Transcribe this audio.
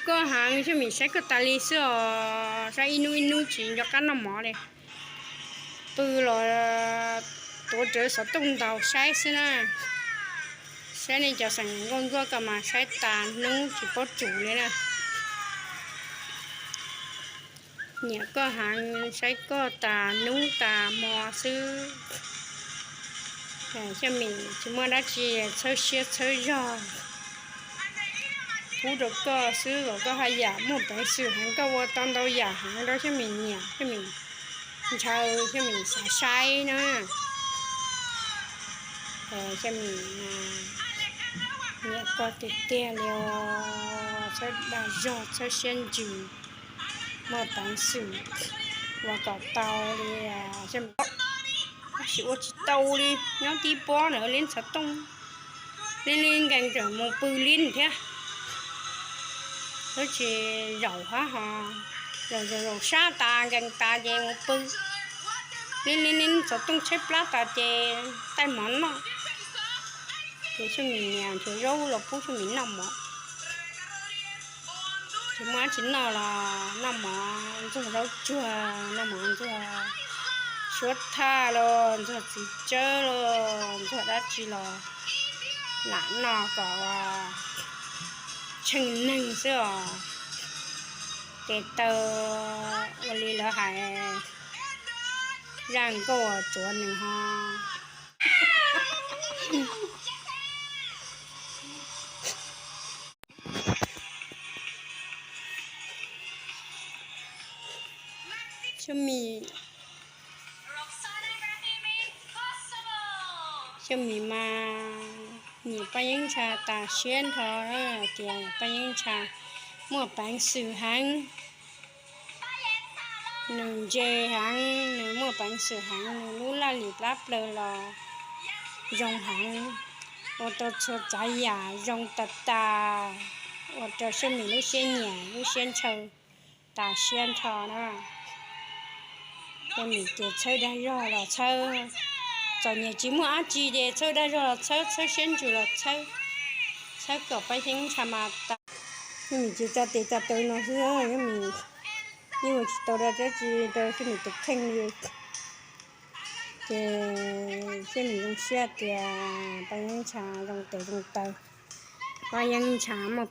Koj heev, Xyooj Mim saib koj tas li xwb os, saib ib hnub ib hnub tsis nco qab noj mov li. Pw los tuav rawv xov tooj ntaus saib xwb na. Saib nej cov xeem nkauj ntsuab ko mas saib tas hnub tsis paub tsum li na. Nyiam koj heev, saib koj tas hnub tas hmo xwb. Xyooj Mim tsis muaj dab tsi, txhawb siab txhawb zog pub rau koj xwb los koj haj yam muaj peev xwm heev, koj ua tau ntau yam heev rau Xyooj Mim nyiam, Xyooj Mim ntshaw, Xyooj Mim xav saib na. Xyooj Mim nyiam koj tiag tiag li os, txhawb dag zog txhawb siab ntsws, muaj peev xwm ua kom tau li. Tab sis ua tsis tau li, nyob tib pob ntawd li xov tooj, li li nkees tseem mus pw li thiab. Lub tsis zaum hab ho, zaum zaum zaum sab tas nkees tas ces mus pw. Li li li xov tooj tshaib plab tas ces taij mov noj. Ces Xyooj Mim niam nrhiav zaub los pub Xyooj Mim noj mov. Tsis muaj dab tsi noj los noj mov ntxuag zaub tsuag, noj mov ntxuag suab thaj los ntxuag txiv tsawb los ntxuag dab tsi los lam noj kom tsheej neeg xwb os. Ces taw ua li lawv hais, zaj nkauj uas tsuav nws ho. Xyooj Mim, Xyooj Mim mas nyiam Paj Yeeb Ntsha tas siab nrho, tias Paj Yeeb Ntsha muaj peev xwm heev, nws ntse heev, nws muaj peev xwm heev, nws lub laj lim plab plaws los zoo heev, ua rau txhua tsav yam zoo tas tas, ua rau Xyooj Mim lub siab nyiam lub siab ntshaw tas siab nrho na. Xyooj Mim ces txhawb dag zog los txhawb, txom nyem tsis muaj dab tsi ces txhawb dag zog los txhawb, txhawb siab ntsws los txhawb, txhawb kom Paj Yeeb Ntsha mas tas. Xyooj Mim ces tso tes tso taw no xwb, Xyooj Mim yeej ua tsis tau dab tsi rau Xyooj Mim tus kheej li. Ces Xyooj Mim zoo siab tias Paj Yeeb Ntsha zoo tes zoo taw, Paj Yeeb Ntsha muaj